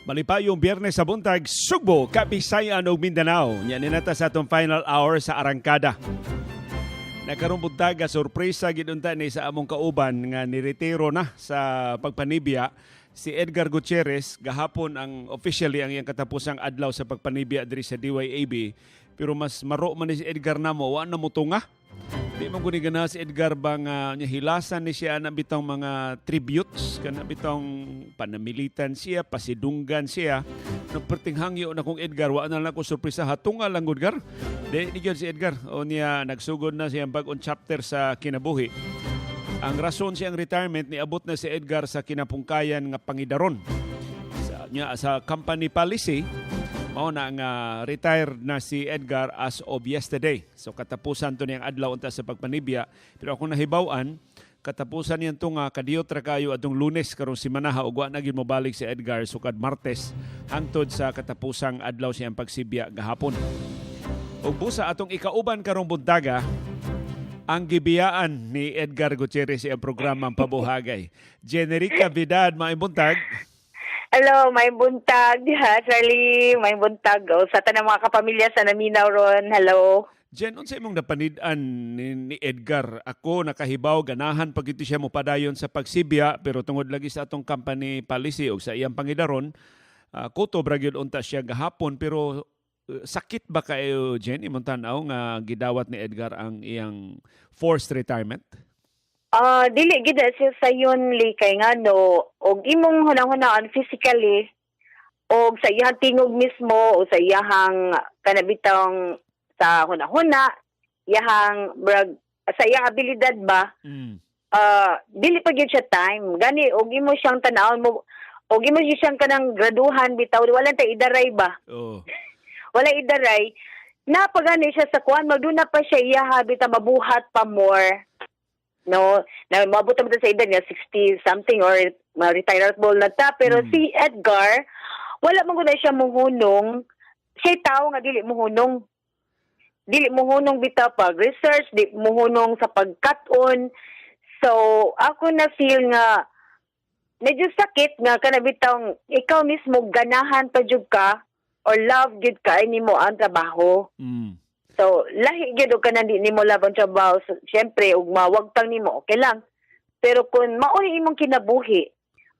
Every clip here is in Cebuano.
Malipayong Biyernes sa buntag, Sugbo, Kabisayan ug Mindanao. Nya ni nata sa atong final hour sa Arangkada. Nakaroon buntag, sorpresa gid unta ni sa among kauban nga niretiro na sa pagpanibya si Edgar Gutierrez. Gahapon ang officially ang iyang katapusang adlaw sa pagpanibya diri sa DYAB, pero mas maro man ni si Edgar namo, wa na motunga. Di man guni gana si Edgar ba nga niya hilasan ni siya na bitong mga tributes kana bitong panamilitan siya, pasidunggan siya. No perting hangyo na kong Edgar, wa na lang ko sorpresa, hatunga lang gud gar. Di ni gyud si Edgar o niya nagsugod na siyang bag-ong chapter sa kinabuhi. Ang rason siyang retirement, niabot na si Edgar sa kinapungkayan nga pangidaron. Sa niya sa company policy, mao na nga retired na si Edgar as of yesterday. So katapusan to niyang adlaw unta sa pagpanibya. Pero ako nahibaw-an, katapusan niyan to nga kadiyot ra kayo atong Lunes karong simanaha ug wa na gyud mobalik si Edgar sukad Martes hangtod sa katapusang adlaw siyang pagsibya gahapon. Ug busa atong ikauban karong buntaga, ang gibiyaan ni Edgar Gutierrez ang programang Pabuhagay. Generica Vidad, maayong buntag. Hello, may buntag diha, Charlie. May buntag. O, sa tanang mga kapamilya sa naminaw ron. Hello. Jen, unsa imong napanid-an ni Edgar? Ako nakahibaw ganahan pag ito siya mopadayon sa pagsibya, pero tungod lagi sa atong company policy ug sa iyang pangidaron, kutob ra gyud unta siya gahapon, pero sakit ba kayo, Jen, imong tan-aw nga gidawat ni Edgar ang iyang forced retirement? Ah, dili gid na siya sayon li kay ngano og imong hunang-hunaan physically og sa iyang tingog mismo o sa iyang kanabitang sa hunahuna, iyang brag sa iyang abilidad ba, dili pa gyud siya time. Gani og imo siyang tan-awon mo og imo siyang kanang graduhan bitaw, wala tay idaray ba. Wala idaray na pagani siya sa kuan, magduna pa siya iya bitaw mabuhat pa more, no, na maabot naman sa edad nga 60 something or ma-retireable na ta, pero si Edgar wala man gud na siya muhunong. Siya tao nga dili muhunong, dili muhunong bitaw pag research, di muhunong sa pagkat-on. So ako na feel nga medyo sakit nga kana bitaw ikaw mismo ganahan pa jud ka or love jud ka nimo ang trabaho. So, lahi gyud og kanang di nimo love ang trabaho. So, syempre, ug mawagtang nimo, okay lang. Pero kung mao'y imong kinabuhi,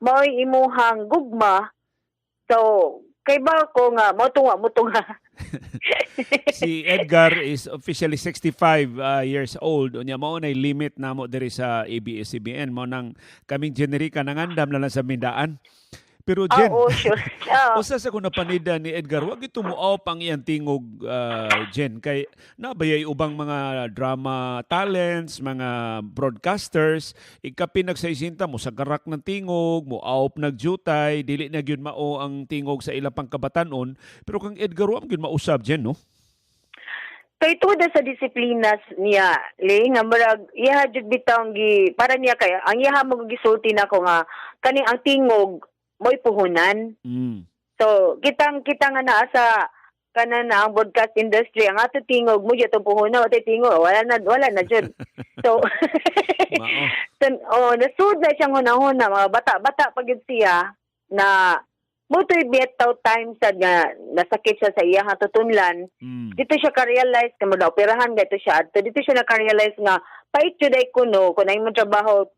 mao'y imuhang gugma, so, kay ba ko nga, mo tunga, mo tunga. Si Edgar is officially 65 years old. Unya mao nay limit namo diri sa ABS-CBN, mo nang kaming generika nangandam na lang sa mindaan. Pero Jen, Oo, sure. Oo. Usa sa kung napanida ni Edgar, wag ito mo ang iyang tingog, Jen, kay nabayay ubang mga drama talents, mga broadcasters, ikapin nagsaisinta mo sa garak ng tingog, mo awp nagjutay, dili na gyud mao ang tingog sa ilang pangkabatanon, pero kang Edgar wa gyud mausab, Jen, no? Kay tungod na sa disiplina niya, li, nga murag, iha jud bitaw ang gi, para niya kay, ang iha mo gisulti nako nga, kaning ang tingog, mo'y puhunan. So, kitang kita nga naa sa kanan na ang broadcast industry, ang ato tingog mo jud puhunan, ato tingog, wala na, wala na jud. So, Mao. So oh, nasud na siyang hunahuna, mga bata-bata pa gyud siya na mutoy bitaw time sa nga nasakit siya sa iyang tutunlan. Dito siya ka-realize nga mo operahan dito siya adto. Dito siya naka-realize nga pait jud ay kuno kung ay mo trabaho,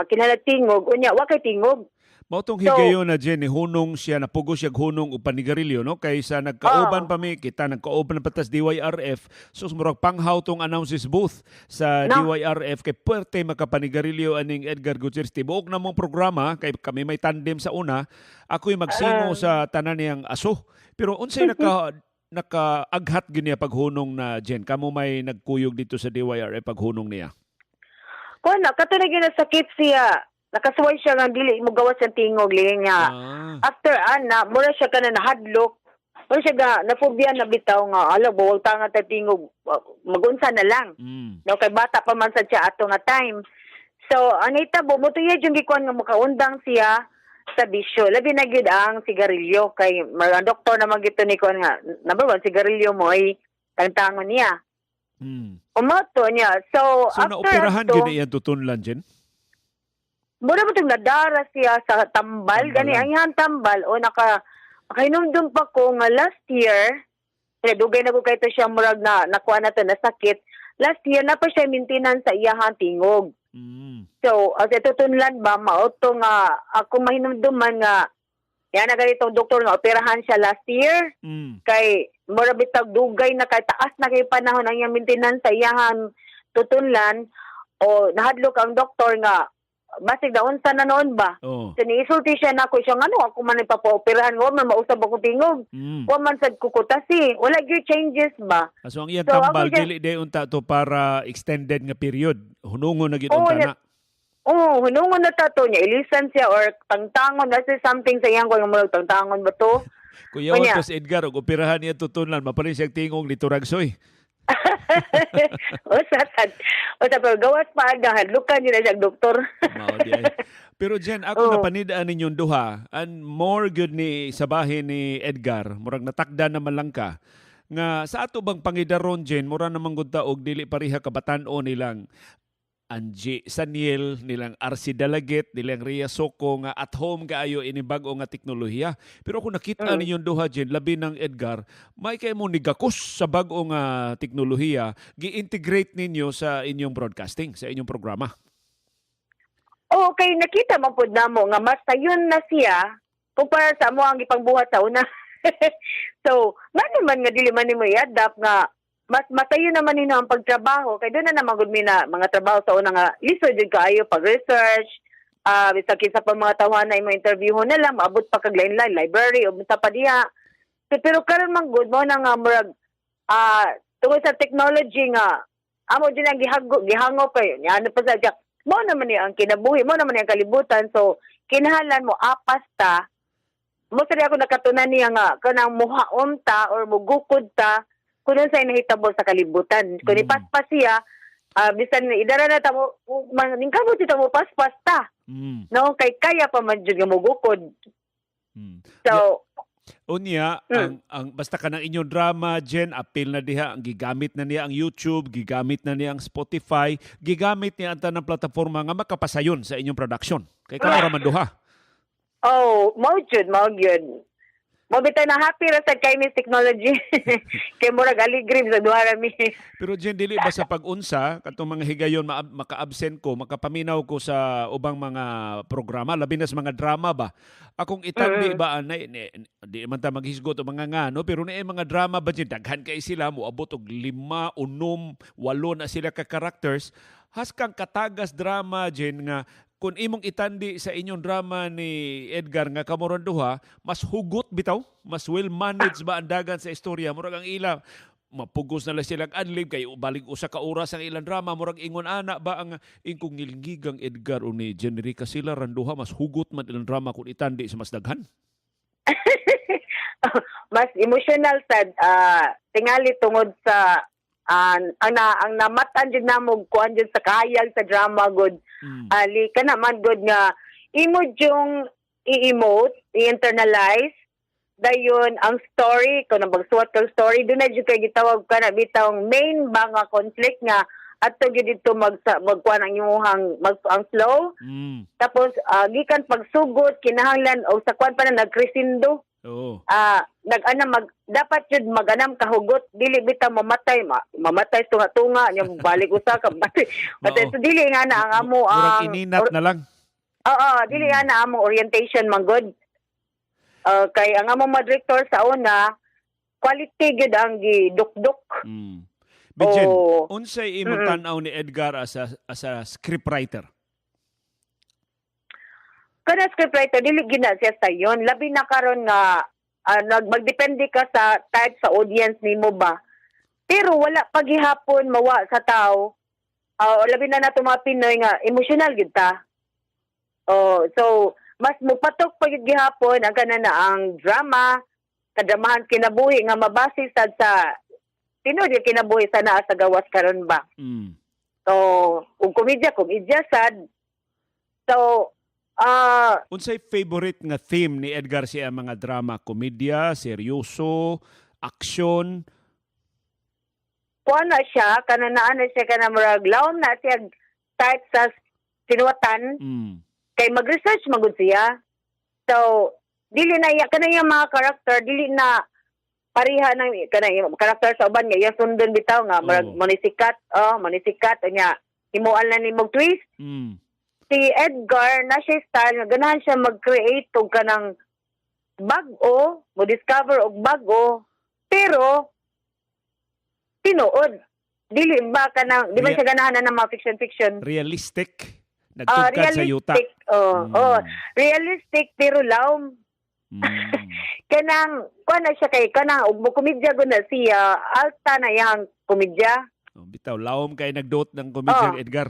kinahanglan tingog, unya wa kay tingog. Mao tong So- higayon na, Jen, ni hunong siya, napugos siya hunong og panigarilyo, no, kay sa nagkauban pa mi kita, nagkauban pa tas DYRF, so murag panghaw tong announces booth sa No. DYRF kay puwerte makapanigarilyo aning Edgar Gutierrez tibuok na mong programa, kay kami may tandem sa una, ako'y magsingo sa tanan niyang aso. Pero unsay naka nakaaghat gyud niya paghunong na, Jen? Kamo may nagkuyog dito sa DYRF paghunong niya. Kuan na kato na gyud nasakit siya. Nakasuway siya nga dili mo gawas ang tingog li nga. After ana, mura siya kana nahadlok. Mura siya ga na-phobia na bitaw nga ala bawal ta nga ta tingog, magunsa na lang. No, kay bata pa man sa siya ato nga time. So ang nahitabo mo tuya yung gikuan nga makaundang siya sa bisyo. Labi na gyud ang sigarilyo kay ang doktor naman gito ni kuan nga number one sigarilyo mo ay tangtangon niya. Umato niya. So, So after naoperahan ato, gyud na iyang tutunlan, Jen? Mura mo itong nadara siya sa tambal. Tambal Gani, lang. ang iyang tambal, o naka, Kahinumdum pa ko nga last year, kaya dugay na ko kay to siya murag na nakuha na to na sakit. Last year na pa siya maintenance sa iyahang tingog. So, as ito tunlan ba, mao to nga ako mahinumduman nga yan na ganitong doktor nga operahan siya last year kay mura bitag dugay na kay taas na kay panahon ang iyang maintenance sa iyahang tutunlan o nahadlok ang doktor nga basig naunsa na noon ba. So niisulti siya nako siya ngano ako man ipapaoperahan, wa man mausab ako tingog. Wa man sad kukutasi, wala gyud changes ba. So ang iyang So, ako tambal siya- dili day unta to para extended nga period. Hunungon na gid Oo, unta na. Oh, hunungon na ta to niya ilisan siya or tangtangon na siya something sa iyang kung murag tangtangon ba to. Kuyawan Unya. to si Edgar og operahan niya tutunlan, maparin siyang tingog ni Turagsoy. Usa sad. Usa pero gawas pa ang hadlukan yun na siya doktor. Mao di ay. Pero Jen, ako napanidaan ninyong duha, and more good ni sa bahin ni Edgar, murag natakda naman lang ka, nga sa ato bang pangidaron, Jen, mura naman gud ta og dili pareha kabatan-o nilang Angie Saniel, nilang RC Dalaget, nilang Ria Soko nga at home kaayo ini bag-o nga teknolohiya. Pero kung nakita ninyong duha, Jen, labi ng Edgar, may kay mo nigakos sa bag-o nga teknolohiya, gi-integrate ninyo sa inyong broadcasting, sa inyong programa. Oo, kay nakita man pud namo nga mas sayon na siya kumpara sa amo ang gipangbuhat sa una. So, ngano man nga dili man nimo i-adapt nga mas masayon naman nino ang pagtrabaho kay doon na naman gud mi na mga trabaho sa una nga lisod jud kaayo pag-research, bisag kinsa pa mga tawhana na imo interviewhon na lang, maabot pa kag lain-lain library o unsa pa diha. So, pero karon man gud mo na nga murag tungod sa technology nga amo din ang gihago gihangop kayo niya ano pa sa siya mo naman niya ang kinabuhi mo naman niya ang kalibutan, so kinahanglan mo apas ta mo. Sa ako nakatunan niya nga kanang muhaom ta or mugukod ta kung sa nahitabo sa kalibutan kung ipaspas siya, bisan idara na ta mo man ningkamot ta mo paspas ta, no, kay kaya pa man jud nga mugukod. So Unya, ang basta ka ng inyong drama, Jen, apil na diha, ang gigamit na niya ang YouTube, gigamit na niya ang Spotify, gigamit niya ang tanang plataforma nga makapasayon sa inyong production. Kay kamo ra man duha. Oh, mao jud, mao gyud. Mo bitaw na happy ra sad kay Miss Technology. Kay murag aligre sa duha ra mi. Pero Jen, dili ba sa pag-unsa katong mga higayon maka-absent ko, makapaminaw ko sa ubang mga programa, labi na sa mga drama ba? Akong itandi ba anay ni, di man ta maghisgot og mga ngano, pero ni mga drama ba Jen, daghan kay sila, moabot og lima, unom, walo na sila ka characters. Haskang katagas drama, Jen, nga kung imong itandi sa inyong drama ni Edgar nga kamo rang duha, mas hugot bitaw, mas well managed ba ang dagan sa istorya. Murag ang ila mapugos na lang silang adlib kay balig usa ka oras ang ilang drama, murag ingon ana ba ang ingkong ngilngigang Edgar o ni Jenrica, sila rang duha mas hugot man ilang drama kung itandi sa mas daghan. Mas emotional sad, tingali tungod sa ang namatan jud namo kuan jud sa kahayag sa drama good. Ali ka naman good nga imo yung i-emote, i-internalize dayon ang story kung nabagsuwat kang story doon na jud kay gitawag ka na bitawng main ba nga conflict nga adto gyud dito magkuan ang imuhang ang flow. Tapos gikan pagsugot kinahanglan og sa kuan pa na nagcrescendo. Nag-anam mag dapat jud maganam kahugot, dili bitaw mamatay mamatay tunga-tunga nya balik usa ka matay matay. So dili nga na ang amo Murag ang ininat na lang. Oo, dili nga na among orientation man gud. Kay ang among mga director sa una, quality gyud ang gidukduk. Bijen, Oo. unsay imong tan-aw ni Edgar as a scriptwriter? Kana scriptwriter dili gyud na siya sayon, labi na karon nga magdepende ka sa type sa audience nimo ba, pero wala paghihapon mawa sa tao, labi na nato mga Pinoy nga emotional gyud ta. Oh, so mas mupatok pa gyud gihapon ang kana na ang drama kadramahan kinabuhi nga mabase sad sa tinuod yung kinabuhi sa naa sa gawas karon ba. So ug komedya, komedya sad. So Unsay favorite nga theme ni Edgar siya mga drama? Komedya, seryoso, action? Kuan na siya, kana naa na siya kana murag lawom na siya type sa sinuwatan kay mag-research magud siya. So Dili na iya kanang iyang mga karakter dili na pareha ng kanang iyang karakter sa uban nga iya sundon bitaw nga murag manisikat, oh, manisikat nya himuan na nimo twist. Si Edgar na siya style nga ganahan siya mag-create og kanang bag-o, mo discover og bag-o, pero tinuod. Dili ba kanang di ba siya ganahan na ng mga fiction fiction? Realistic. Ah, Nagtugkad sa yuta. Realistic. Oh, oh, realistic pero lawom. Kanang kuan na siya kay kanang og mo komedya gud na siya, alta na iyang komedya. Oh, bitaw lawom kay nagdot ng komedya Edgar.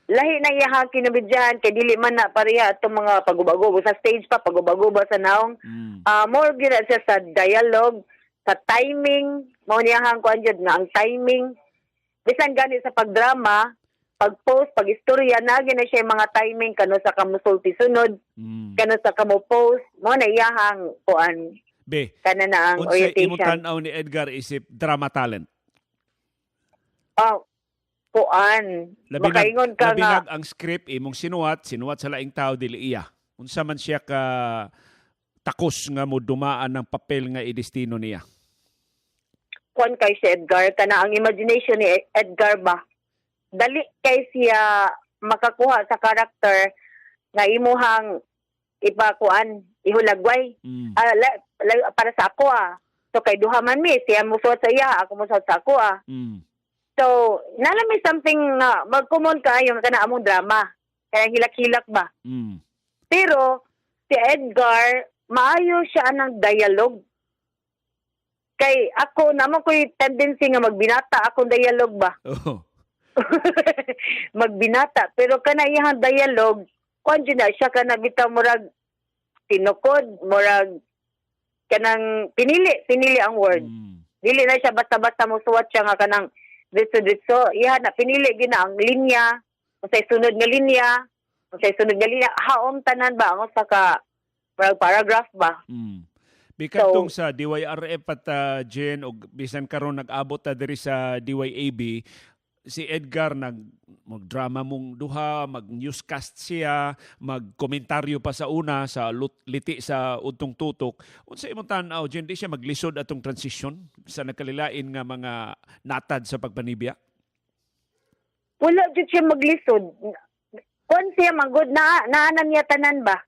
Lahi na iyang kinomedyahan kay dili man na pareha atong mga paguba-guba sa stage pa, paguba-guba sa naong. Ah, more gyud na siya sa dialogue, sa timing, mao niyahang kuan jud nga ang timing. Bisan gani sa pagdrama, pag-post, pag-istorya, naa gyud na siya yung mga timing kano sa kamusulti sunod, kano sa kamo-post, mao na iyahang kuan Be, kana na ang unsay imong orientation. tan-aw ni Edgar isip drama talent? Oh, kuan. Labi nag, Makaingon ka labi nga nag ang script imong sinuwat, sinuwat sa laing tao dili iya. Unsa man siya ka takos nga mo dumaan ng papel nga idestino niya? Kuan kay si Edgar, kana ang imagination ni Edgar ba, dali kay siya makakuha sa character nga imuhang ipakuan, ihulagway. Ah, para sa ako ah. So kay duha man mi, siya musuot sa iya, ako musuot sa ako ah. So nala may something nga magkumon kaayo nga kana among drama. Kaya hilak-hilak ba. Pero si Edgar, maayo siya anang dialogue. Kay ako naman ko'y tendency nga magbinata akong dialogue ba. Magbinata. Pero kana iyang dialogue, kuan jud na siya, kana bitaw murag tinukod, murag kanang pinili, pinili ang word. Dili na siya basta-basta mosuwat siya nga kanang ditso-ditso. Iha na pinili gyud na ang linya, unsay sunod nga linya, unsay sunod nga linya, haom tanan ba ang usa ka murag paragraph ba. Bikan So, tong sa DYRF at Jen, og bisan karon nag-abot ta diri sa DYAB, si Edgar nag magdrama mong duha, mag-newscast siya, magkomentaryo pa sa una sa liti sa udtong tutok. Unsa imong tan-aw, Jen, di siya maglisod atong transition sa nagkalilain nga mga natad sa pagpanibya? Wala jud siya maglisod. Kon siya manggod na naa niya tanan ba.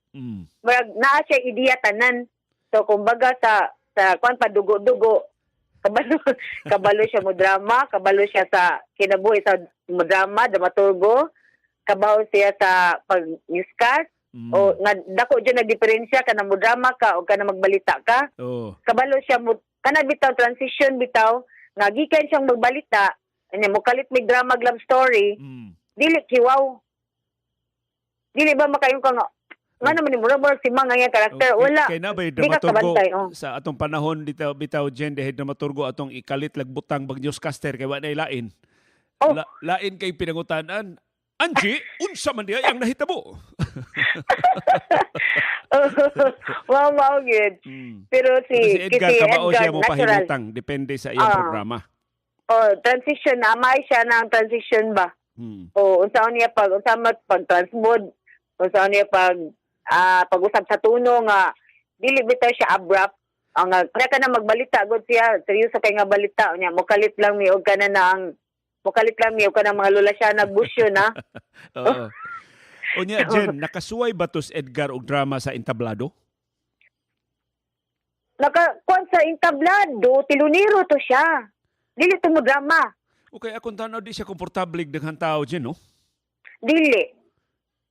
Murag naa siya ideya tanan. So kumbaga sa kuan pa dugo-dugo, kabalo kabalo siya mo drama, kabalo siya sa kinabuhi sa mo drama, dramaturgo, kabaw siya sa pag newscast o nga dako jud na diferensya kana mo drama ka o kana magbalita ka. Kabalo siya mo kana bitaw transition bitaw nga gikan siyang magbalita anya mo kalit mig drama, love story, dili kiwaw. Dili ba makayon ka nga nga naman ni murag murag si Mang ang iyang karakter? Okay. Wala. Kay na ba'y Di ka dramaturgo kabantay, oh. sa atong panahon dito bitaw, Jen, dahil dramaturgo atong ikalit lagbutang bag newscaster kay wa na lain. Lain kay pinangutanan. Angie, unsa man diay ang nahitabo? Wow, good. Pero si, Pero si Edgar, si kabao Edgar, siya mo natural. pahimutang depende sa iyang programa. Oh, transition amay siya ng transition ba. O unsaon niya pag unsa man pag transmod, unsaon niya pag pag-usab sa tono nga dili bitaw siya abrupt. Ang kaya ka na magbalita gud siya, seryoso kay nga balita niya, mokalit lang mi og kana na ang mokalit lang mi og kana mga lola siya nagbusyo na. Oo. Unya, Jen, nakasuway ba to si Edgar og drama sa entablado? Naka kuan sa entablado, tilunero to siya. Dili to mo drama. Okay, akong tanaw di siya komportable daghan tao, Jen, no? Dili.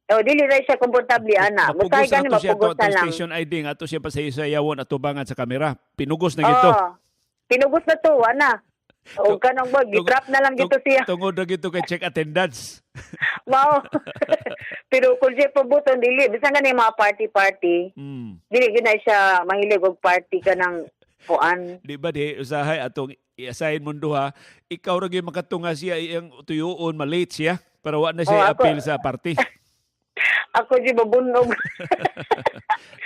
O, dili ra siya komportable ana. Mapugos Basta gani na to siya mapugos to na lang. station ID nga ato siya pasaysayawan at tubangan sa kamera. Pinugos na gito. Oo. Pinugos na to, ana. O kanang ba, gitrap na lang gito siya. Tungod na gito kay check attendance. Mao. Pero kung siya pabuton, dili. Bisan ka na yung mga party-party, dili gyud na siya mahilig og party ka ng kuan. Di ba di usahay atong i-assign mong duha, ikaw ra gyud makatunga siya iyang tuyuon, malate siya para wa na siya Oh, ako- appeal sa party. Ako di babunog.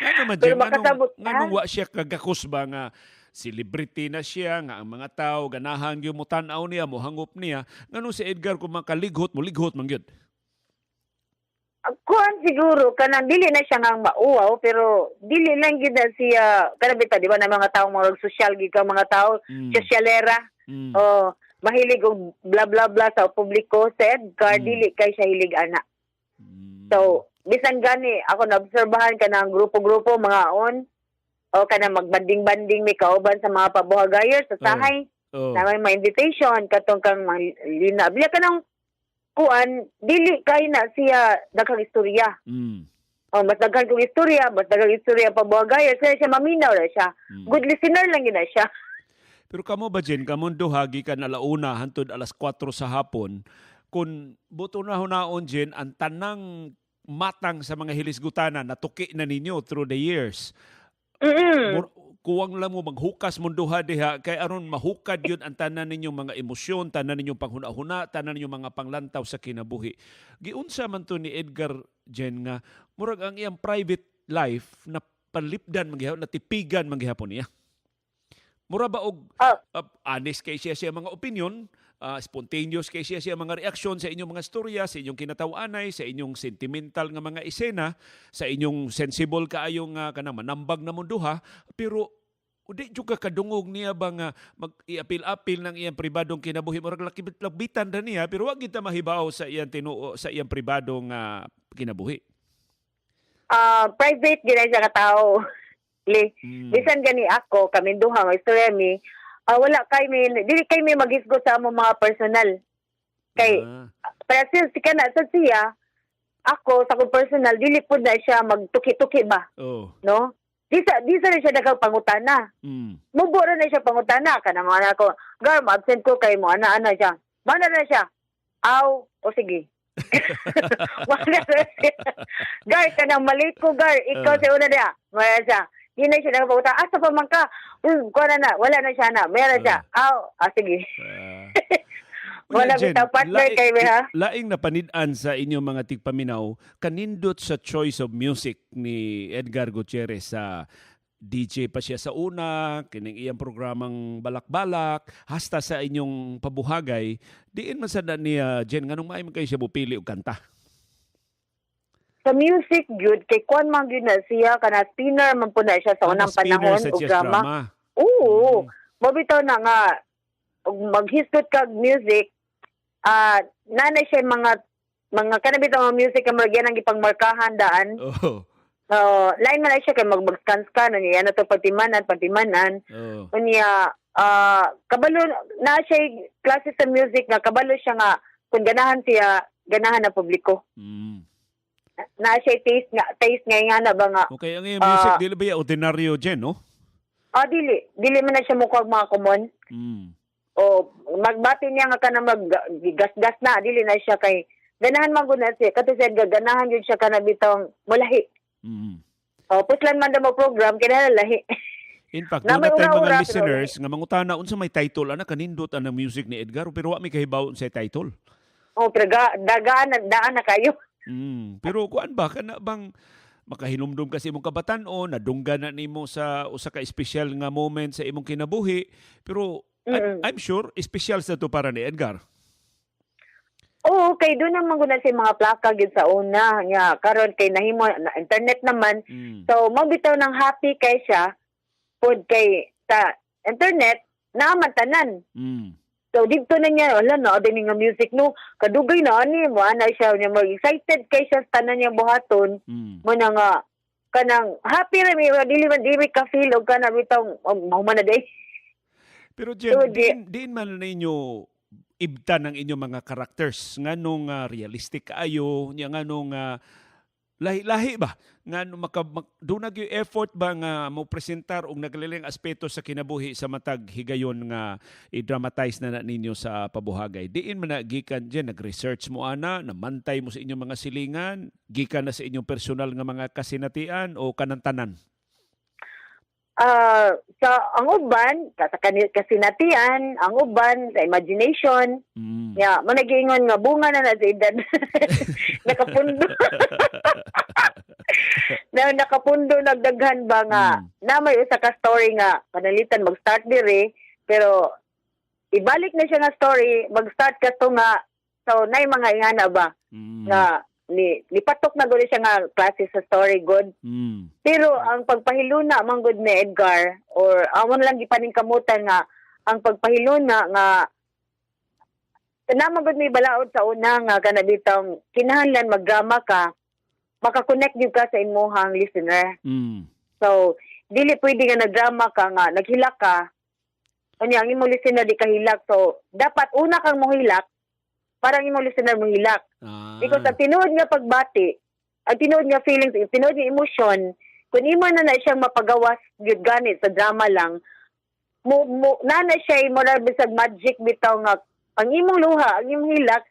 Ngano man Pero Jen, nganong, makasabot ka. nganong wa siya kagakos ba nga celebrity na siya, nga ang mga tao ganahan gyud mo tan-aw niya, mo hangop niya, nganong si Edgar kung makalighot mo lighot man gyud? Kuan siguro kanang dili na siya nga mauwaw, pero dili lang gid na siya kanang bitaw, di ba, na mga tawo mga social gid ka mga tao, sosyalera o mahilig og bla bla bla sa publiko. Sa Edgar, dili kay siya hilig ana. So bisan gani ako naobserbahan kanang grupo-grupo mga on o kanang magbanding-banding may kauban sa mga pabuhagayers sa sahay na may mga invitation katong kang mga lina bila kanang kuan, dili kay na siya daghang istorya. O mas daghan kong istorya, mas daghang istorya pabuhagayers, kaya siya maminaw ra siya. Good listener lang yun na siya. Pero kamo ba, Jen, kamong duha gikan 1:00 hantod 4:00 sa hapon, kung buto na hunaon, Jen, ang tanang matang sa mga hilisgutanan natuki na ninyo through the years. Kuwang lang mo maghukas mong duha diha kay aron mahukad yun ang tanan ninyong mga emosyon, tanan ninyong panghuna-huna, tanan ninyong mga panglantaw sa kinabuhi. Giunsa man to ni Edgar, Jen, nga murag ang iyang private life na palipdan manggihapon, natipigan manggihapon niya. Mura ba og honest kay siya siya mga opinion, spontaneous kay siya siya mga reaksyon sa inyong mga storya, sa inyong kinataw-anay, sa inyong sentimental nga mga esena, sa inyong sensible kaayong kanang manambag na munduha, pero di jud ka kadungog niya ba nga mag-iapil-apil ng iyang pribadong kinabuhi? Murag labitan ra niya, pero wa kita mahibaw sa iyang tinuo, sa iyang pribadong kinabuhi. Private gid siya ka tao. Li. Bisan gani ako, kami duha may istorya mi, wala kay mi, dili kay mi maghisgot sa among mga personal. Kay pero si kana sa siya, ako sa akong personal dili pud na siya magtuki-tuki ba, no? Di sa na siya daghang pangutana. Mubo ra na siya pangutana kana mga anak ko. Gar, absent ko kay mo ana-ana siya. Mana na siya. Aw, o sige. Mana na siya. Gar, kanang malit ko, gar. Ikaw sa una niya. Maya siya. Di na siya nagpangutana. Asa pa man ka? Kuha na na. Wala na siya na. Mayroon siya. Aw, sige. Wala Jen, bitaw partner kay me, ha? Laing napanid-an sa inyong mga tigpaminaw, kanindot sa choice of music ni Edgar Gutierrez. Sa DJ pa siya sa una, kining iyang programang Balak-Balak, hasta sa inyong pabuhagay, diin man sa niya, Jen, nganong maayo man kayo siya mupili og kanta? Sa music gyud kay kuan man gyud na siya, kana spinner man po na siya sa unang spinner panahon sa og jazz drama. Drama. Oo. Mabitaw na nga og maghisgot kag music, nanay siya mga kana bitaw mga music nga murag yan ang gipangmarkahan daan. So, lain man na siya kay mag scan scan niya na to pagtimanan pagtimanan. Unya kabalo na siya klase sa music nga kabalo siya nga kung ganahan siya, ganahan na publiko. Na siya taste nga nga na ba nga. Okay, ang iyang music dili ba ya ordinaryo, Jen, no? Dili man na siya mukuha mga common. O magbati niya nga kana mag gas-gas na, dili na siya kay ganahan man gud na siya kato siya ganahan jud siya kana bitawng mulahi. O puslan man daw mo program kinahanglan lahi. In fact, Na doon may na tayo mga ura-ura, pero listeners nga mangutana unsa may title ana, kanindot ang music ni Edgar, pero wa mi kahibaw unsay title. O pero dagaan na daan na kayo. Pero kuan ba, kana bang makahinumdum kasi imong kabatan-on, nadunggan na nimo sa usa ka espesyal nga moment sa imong kinabuhi, pero I'm sure espesyal sa to para ni Edgar. Oo, kay doon naman gud na siya mga plaka gid sa una nya karon kay nahimo na internet naman. So mao bitaw nang happy kay siya pod kay sa internet naaman tanan. So didto na niya, wala na din nga music no, kadugay na ani mo ana siya niya, mag excited kay siya sa tanan niya buhaton. Mo na nga kanang happy ra mi, dili man dili ka feel og kana bitaw oh, mahuman na day. Pero Jen, So, diin man ninyo ibtan ang inyong mga characters, nganong realistic kaayo nya, nganong lahi-lahi ba, ngano maka doon yung effort ba nga mo presentar og nagaliling aspeto sa kinabuhi sa matag higayon nga i-dramatize na ninyo sa pabuhagay? Diin man na gikan, Jen? Nag-research mo ana, namantay mo sa inyong mga silingan, gikan na sa inyong personal nga mga kasinatian, o kanang tanan? Sa ang uban sa kasinatian, ang uban sa imagination. Ya, mo nagiingon nga bunga na na sa edad. Nakapundo. Na nakapundo nagdaghan ba nga na may usa ka story nga panalitan mag-start dire, pero ibalik na siya nga story, mag-start ka to nga so nay mga ingana ba nga ni nipatok na gud siya nga klase sa story good. Pero ang pagpahiluna man gud ni Edgar or amon lang gipaningkamutan nga ang pagpahiluna nga naman gud may balaod sa una nga kana bitong kinahanglan magdrama ka, maka-connect gyud ka sa imuhang listener. So dili pwede nga nagdrama ka nga naghilak ka, unya ang imong listener di kahilak. So dapat una kang mohilak para ang imong listener mohilak. Because ang tinuod nga pagbati, ang tinuod nga feelings, ang tinuod nga emosyon, kung imo na na siyang mapagawas gyud gani sa drama lang, mo na na siya moral bisag magic bitaw nga ang imong luha, ang imong hilak,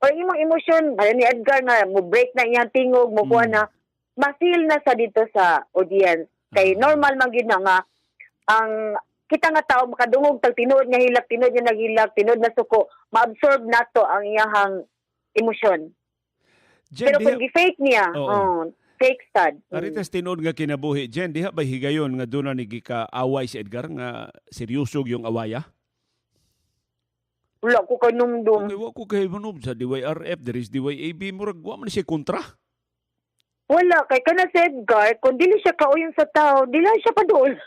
or ang imong emosyon, ay ni Edgar nga mo break na iyang tingog, mo kuha na, ma-feel na sa dito sa audience. Kay normal man gyud na nga ang kita nga tao makadungog tag tinuod nga hilak, tinuod nga naghilak, tinuod na suko, ma-absorb nato ang iyahang emosyon. Jen, Pero kung gi-fake niya, oh, fake sad. Aritas tinuod nga kinabuhi, Jen, diha ba higayon nga doon na ni gikaaway si Edgar nga seryoso yung awaya? Wala ko kanumdum. Okay, wa ko kay sa DYRF, there is DYAB, murag wa man siya kontra. Wala, kay kana si Edgar, kung dili siya kauyon sa tao, dili lang siya paduol.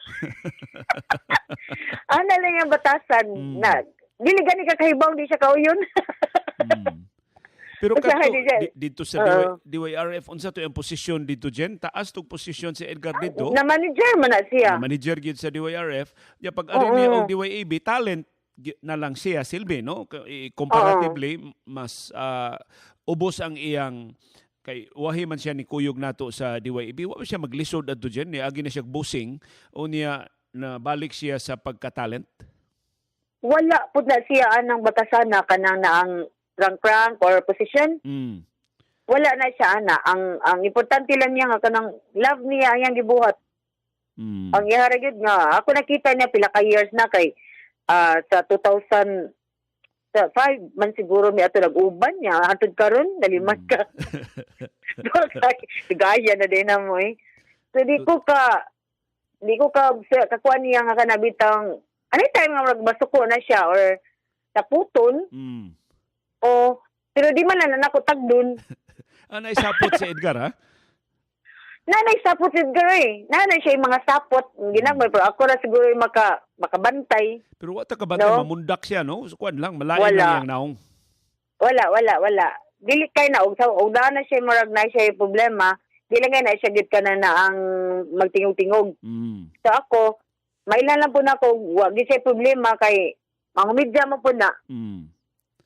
Ana lang yung batasan na dili gani ka kahibaw di siya kauyon. Pero Basta kadto dito sa DYRF, unsa to ang posisyon dito, Jen? Taas tog posisyon si Edgar dito. Na manager man na siya. Na manager gyud sa DYRF. Ya pag ari niya og DYAB, talent na lang siya silbi, no? Comparatively mas ubos ang iyang kay wahi man siya ni kuyog nato sa DYAB, wa man siya maglisod adto, Jen, ni agi na siya busing o niya na balik siya sa pagka-talent. Wala pud na siya anang batasana kanang na ang rank rank or position. Wala na siya ana. Ang importante lang niya nga kanang love niya ang iyang gibuhat. Ang iya ra gyud nga ako nakita niya pila ka years na kay sa 2000 sa 5 man siguro mi ato nag-uban niya hantod karon naliman ka. Gaya na din na mo eh. So di ko ka kakuan niya nga kanabitang anytime nga murag masuko na siya or taputon o pero di man na nako tagdon. Ah, naisapot si Edgar, ha? Nanay sapot si Edgar eh. Nanay siya yung mga sapot. Ginagmay pero ako ra siguro yung makabantay. Pero wa ta kabantay, No? mamundak siya, no? So, kuan lang, malain Wala. lang iyang naong. Wala, wala, wala. Dili kay na og sa og daan na siya murag na siya yung problema. Dili kay na siya gid ka na na ang magtingog-tingog. So ako, mailan lang po na ako, wa gid siya problema kay mangumidya mo po na.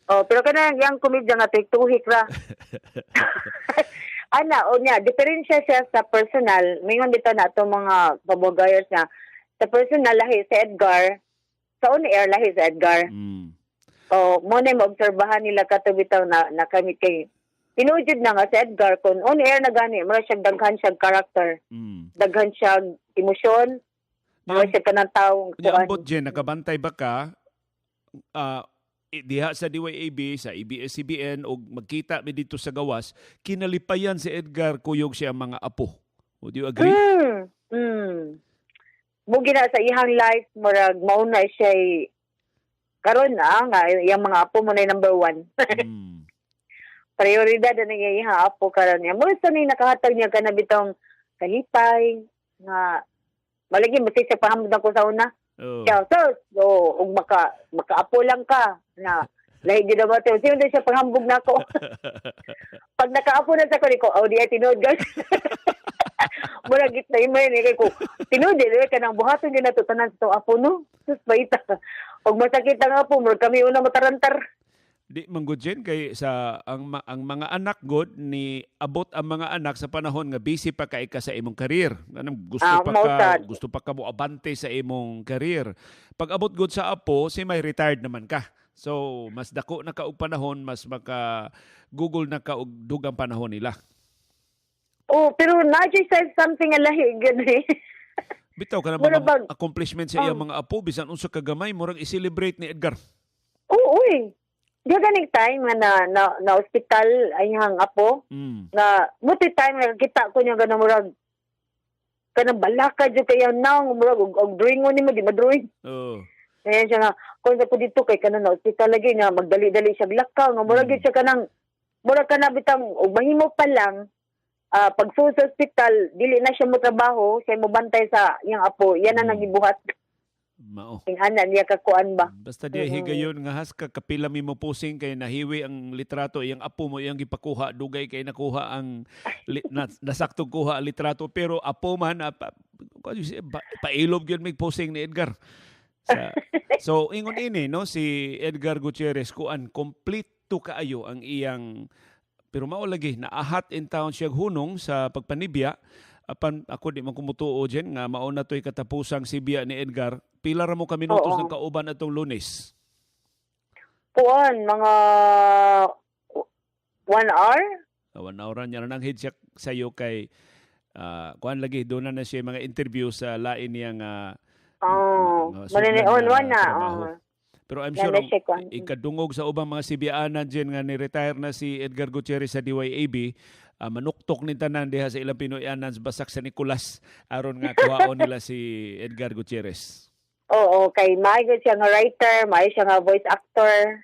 Oh, pero kana yang komedya nga tuhik ra. Ana, o niya, diferensya siya sa personal. Mingon dito na itong mga pabogayers na sa personal lahi si Edgar, sa on air lahi si Edgar. O, mo na maobserbahan nila kato bitaw na nakamit kay tinuod jud na nga si Edgar kung on air na gani, mura siya daghan siya character, daghan siya emosyon, mura siya kanang taong Nya kuan. ambot, Jen, nakabantay ba ka diha sa DYAB, sa ABS-CBN og magkita mi dito sa gawas, kinalipayan si Edgar kuyog siya ang mga apo. Would you agree? Mugi na sa iyang life, murag mauna siya karon na nga iyang mga apo mo na yung number one. Prioridad na niya iyang apo karon niya. Mura sa ni nakahatag niya kana bitong kalipay nga malagi mo siya pahamod ko sa una. Siya, sir, so, ug makaapo lang ka na lahi gid ba tayo. Sino siya panghambog nako. Pag nakaapo na sa ko, ko, oh, di ay tinuod guys. Mura git na imay ni kay ko. Tinuod di ka nang buhaton gyud nato tanan sa itong apo no. Sus baita. Og masakit ang apo, murag kami una matarantar. Di man gud, Jen, kay sa ang mga anak god ni abot ang mga anak sa panahon nga busy pa kay ka sa imong career. Anong gusto pa ka Mao sad. gusto pa ka mo abante sa imong career. Pag abot gud sa apo, si may retired naman ka. So mas dako na ka og panahon, mas maka Google na ka og dugang panahon nila. Oh, pero na says something nga lahi gud eh. Bitaw ka na Mura mga accomplishment sa iyang mga apo bisan unsa kagamay murag i-celebrate ni Edgar. Oo, uy. Di ganing time nga na ospital ay hang apo nga muti time nga kita ko niya ganang murag kanang balaka jud kaya naong murag og drawing nimo di ma-drawing. Kaya siya nga kung sa ko dito kay kanang na ospital lagi nga magdali-dali siya lakaw nga murag gyud siya kanang Mura ka na bitang og mahimo pa lang pagsulod sa ospital, dili na siya mo trabaho, siya mo bantay sa iyang apo, yan na nagibuhat. Mao. Ing ana niya kakuan ba. Basta diya higayon nga has ka kapila mi mo pusing kay nahiwi ang litrato iyang apo mo iyang gipakuha, dugay kay nakuha ang nasaktog kuha ang litrato, pero apo man pailob gyud mig pusing ni Edgar. So ingon ini, no, si Edgar Gutierrez, kuan, kompleto kaayo ang iyang, pero mao lagi naahat in town siya hunong sa pagpanibya. Apan ako di man kumutuo dyan nga mao na to'y katapusang sibya ni Edgar. Pila ra mo ka minutos ng kauban atong Lunes? Kuan, mga 1 hour? 1 hour niya nang siya sayo kay kuan lagi doon na siya mga interview sa lain niyang Oh, mga sudlan on nga one na. trabaho. Oh. Pero I'm Na sure na ang siya, kuan. ikadungog sa ubang mga sibyaanan dyan nga ni-retire na si Edgar Gutierrez sa DYAB, manuktok ni tanan diha sa ilang Pinoyanan basak sa Nicolas aron nga kuhaon nila si Edgar Gutierrez. Oo, kay maayo siya nga writer, maayo siya nga voice actor.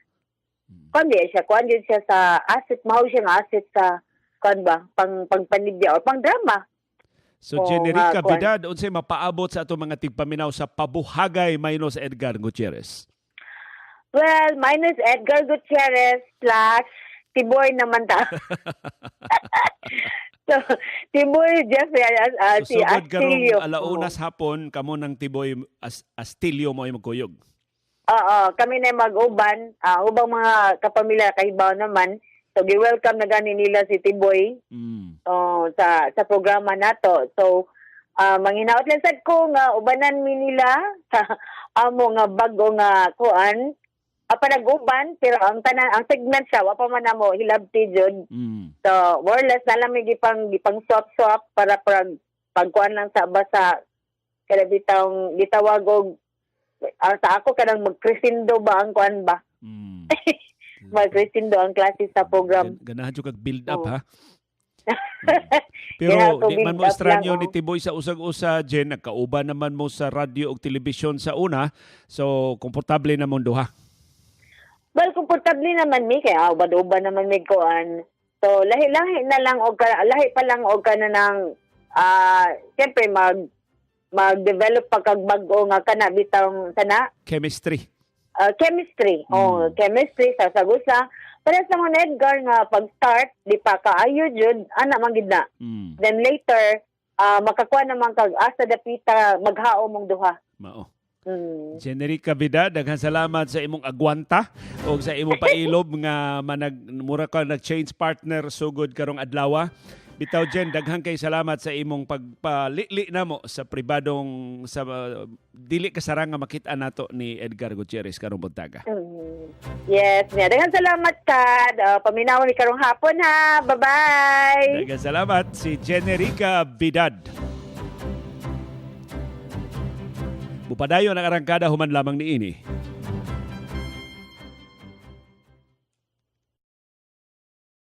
Kuan di siya, kuan din siya sa asset, mao siya nga asset sa kuan ba, pang pangpanibya or pang drama. So Oo Generica nga, kuan. Vidad, unsay mapaabot sa atong mga tigpaminaw sa pabuhagay minus Edgar Gutierrez? Well, minus Edgar Gutierrez plus Tiboy naman ta. So, Tiboy Jeffrey, So, si sugod karong Astilio. alaunas hapon kamo ng Tiboy Astilio mo ay magkuyog. Oo, kami na mag-uban, ubang mga kapamilya kahibaw naman. So gi-welcome na gani nila si Tiboy oh, sa programa nato. So manghinaot lang sad ko nga ubanan mi nila sa amo nga bag-o nga kuan. Apa nag-uban pero ang tanan ang segment siya wa pa man namo hilabti jud. So more or less na lang may gipang gipang swap swap para pag pagkuan lang sa basa kada bitang gitawag og sa ako kanang mag-crescendo ba ang kuan ba? Mag-crescendo ang klase sa program. Ganahan jud kag build up Oo. ha. Pero Ganahan ko di man mo build up estranyo lang, ni oh. Tiboy sa usag-usa, Jen, nagkauban naman mo sa radyo ug telebisyon sa una. So komportable na mo duha. Well, komportable naman mi kay ubad-uban naman mi kuan. So lahi-lahi na lang og lahi pa lang og kana ng siyempre mag-develop pa kag bag-o nga kana bitang sana Chemistry. Chemistry. Oh, chemistry sa sagusa. Parehas naman Edgar nga pag-start di pa kaayo jud ana man gid na. Then later makakuha naman kag asa dapita maghao mong duha. Mao. Generica Vida, daghan salamat sa imong agwanta o sa imong pailob nga manag mura ka nag-change partner sugod karong adlaw. Bitaw Jen, daghan kay salamat sa imong pagpalili namo sa pribadong sa dili kasarang nga makita nato ni Edgar Gutierrez karong buntaga. Yes, niya. Daghang salamat kad. Paminaw ni karong hapon ha. Bye-bye. Daghang salamat si Generica Vidad. Mupadayon ang arangkada human lamang niini.